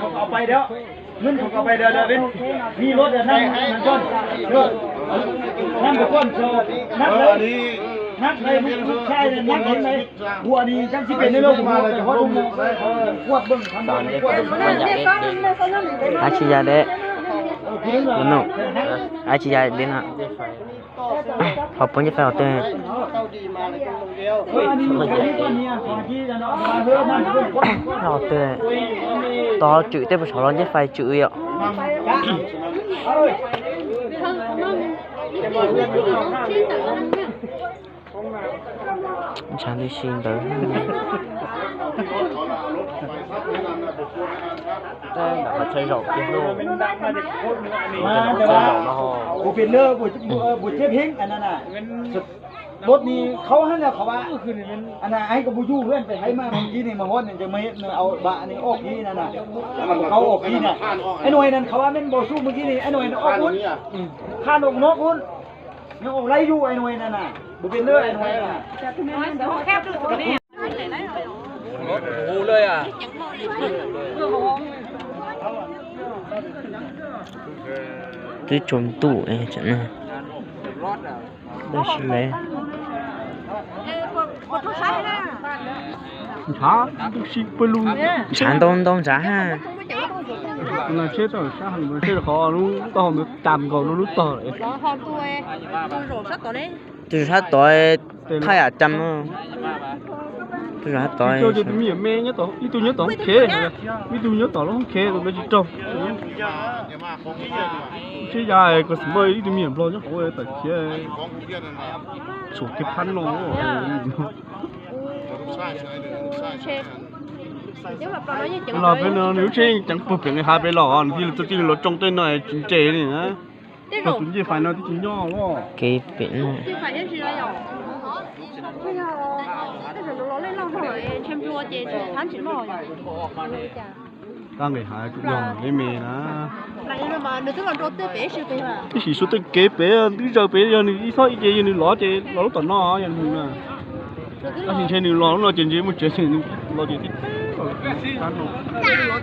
không có quay đó. Mướn không có quay đó, đó bên. Mi lốt là năm, năm con. Năm của con cho, năm đấy. Ab tsi ya de, ab tsi ya de no. Qhov puab ncej fais qhov twg? Qhov twg? Tod tswm tej puas saum los ncej fais tswm yom. Ntshav ntws si ntawd. Ntawm qhov chaw zaum kiag lauj. Ntawm qhov chaw zaum no. Ua pem lawm, buas teb heev. Đốt đi khau hab na khov va. Ana, ai ko bu yuj hwb pem haiv mas moog kib ni mas huab ni ces mas au bam ni ob kib na na. Khau ob kib na. Ai nuav na khov va men npau suj moog kib ni ai nuav na ob kub. Kha nua nua kub. Nyob au laib yuj ai nuav na na. Bu pem lawm ai nuav na. Twb tsaus ntuj, dab tsi le. Ntshav ntws si pawg lug. Ntshav ntau ntau ntshav hab. Tsheb tau sab heev, tsheb qhov lub taub hau ntawd tas nkaus lub tog lawm. Tus sab tod thaj yam cam. Tus sab tod ib tug nyob tom hoob khev, ib tug nyob tom lub hoob khev tus ntawd tsis raug. Tsheb ya ko xwm npaj ib tug me nyuam nplog nyob hauv tawm khiav saum kev phab no. Los peb no nws lub tsheb yeej ceev pug pem nqis hav pem los nws thiaj li txawj txij los tsoo tej no tsis nres li na. Tus ncej fais no twb tsis nyob los. Kev pem no. Tab nqis hav tsum los li me na. Tab sis suav tej kev pem twb zawg pem yog nws ib txhob ib ce yog nws lov ces los lub tom no yog nws mus na. Tab sis ntshe nws los lub no ces ntshe muaj tsev ces nws los ces tib teb los. Tab sis lub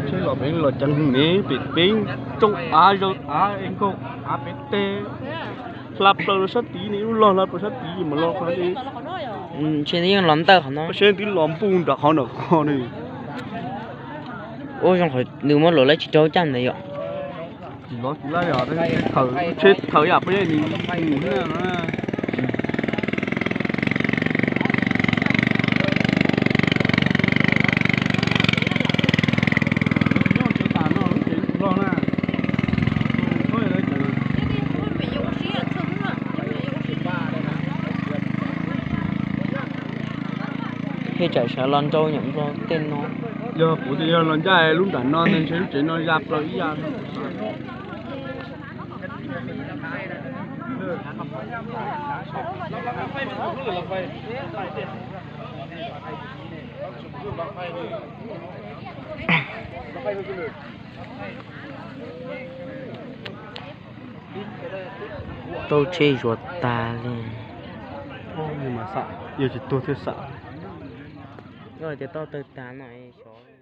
tsheb los pem los ceev ne, pem peb tsoo av zaws av es nkaug av pem teg, hla plaws rau sab tid ne, lub log hla plaws sab tid mas los qhov. Ntshe yeej los ntawm qhov no, seb twb los npuj nram qhov nram qhov ne. Ua zoo qhov nws muab luam laib tsis raug caj ntawd yom. Tsis lov tsis laib os, tsheb thawv yam peb nws mus thiab na. Thiaj tsam sawv los nrau nyuam nplog tej no. Yog kuv tias yog los ncaj lub nram no ntag ntshe lub tsev no ya plaws ib yam. Tau tsheb zuav tas li. Yog tsis tuag thiaj xam. Koj tias tau tawg tag no xyov.